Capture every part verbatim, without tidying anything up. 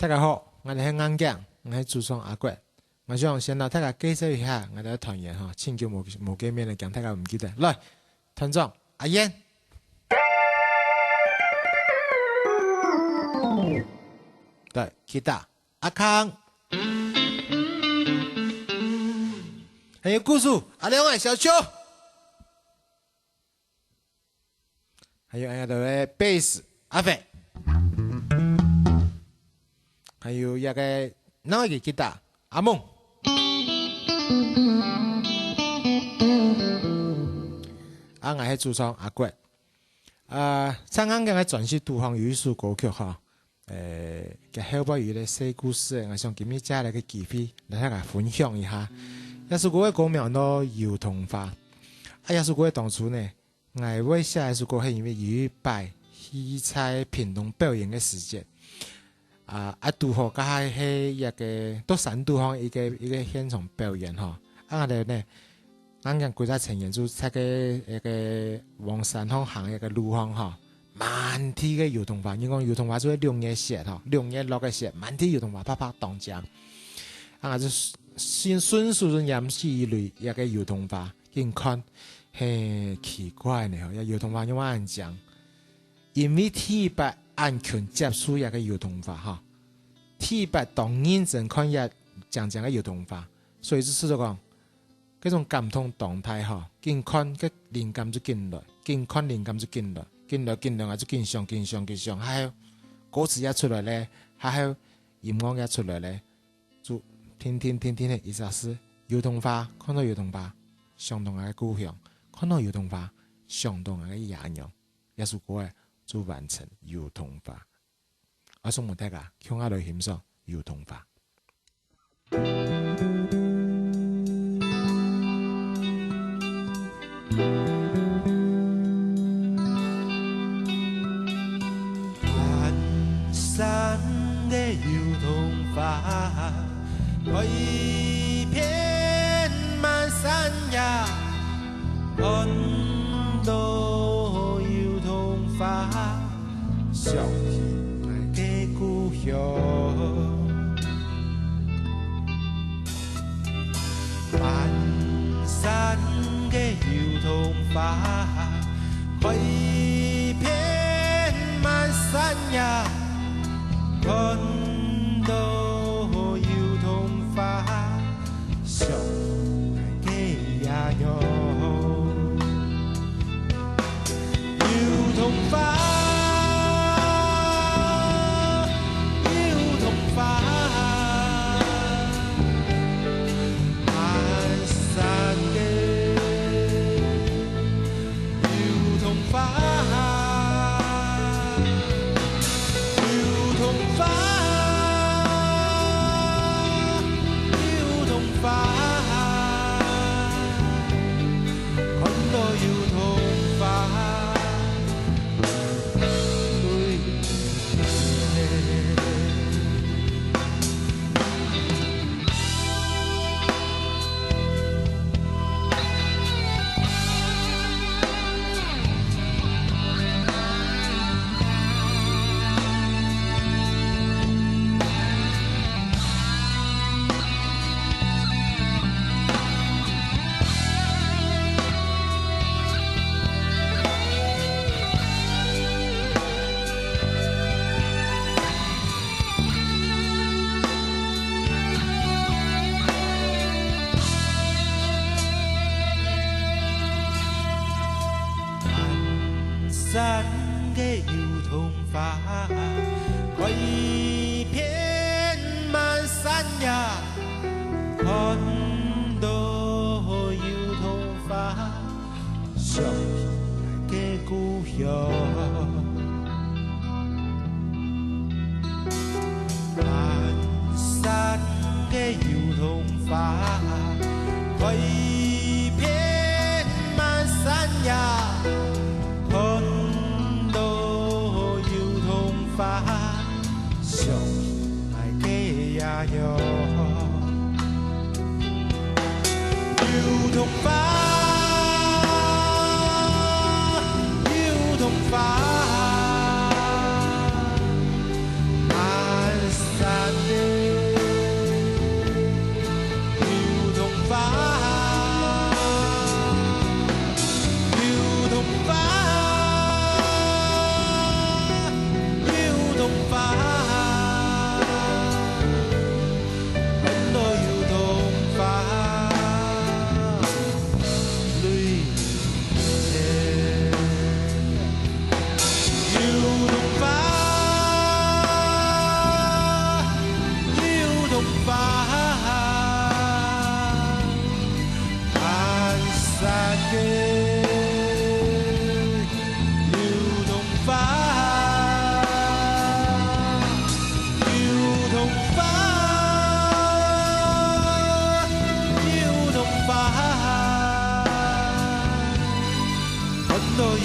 大家好，𠊎兜係硬頸，𠊎係主唱阿國。𠊎想先摎大家介紹一下𠊎兜个團員吼，盡久無，無見面了，驚大家毋記得。來，團長阿燕。對，吉他阿康。還有鼓手阿良仔小邱。 還有𠊎兜个bass阿肥，還有這個另外一個吉他阿夢。啊，𠊎係主唱阿國。啊，在硬頸个專輯肚項有一首歌曲吼， 呃，佢後背有一個細故事，𠊎想今日藉這個機會，來同大家分享一下。這首歌个歌名安到《油桐花》。啊，這首歌个當初呢，𠊎會寫這首歌係因為有一擺去在屏東表演个時節，啊，啊，堵好該下係一個到山肚項一個，一個現場表演吼。啊，𠊎兜呢， 硬頸歸隻成員就在該，該往山項行該路項吼，滿地个油桐花，人講油桐花就係六月雪吼，六月落个雪，滿地油桐花，白白當靚。啊，就順，順手就拈起一蕊這個油桐花，緊看，嘿，奇怪呢吼，這油桐花仰會恁靚？因為第一擺恁近接觸這個油桐花吼，第一擺當認真看這靚靚个油桐花，所以就試著講， 該種感動當大吼，緊看該靈感就緊來，緊看靈感就緊來，緊來緊來啊，就緊想緊想緊想，還有歌詞也出來咧，還有音樂也出來咧，就定定定定个一隻字，油桐花，看到油桐花，想到𠊎个故鄉，看到油桐花，想到𠊎个爺娘，這首歌仔就完成油桐花。啊，送分大家，共下來欣賞油桐花。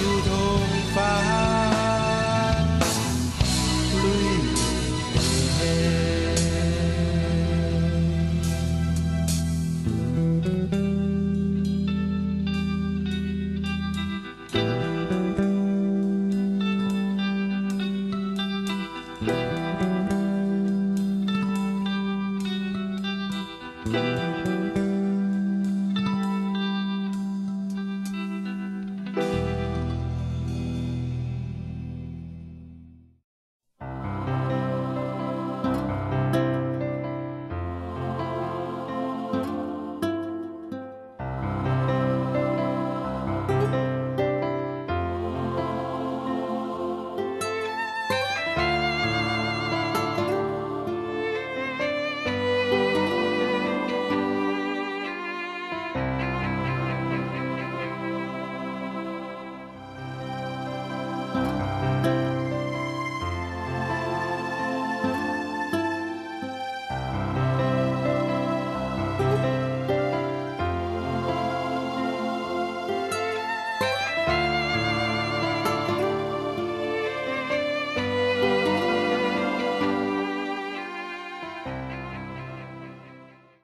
有桐花淚。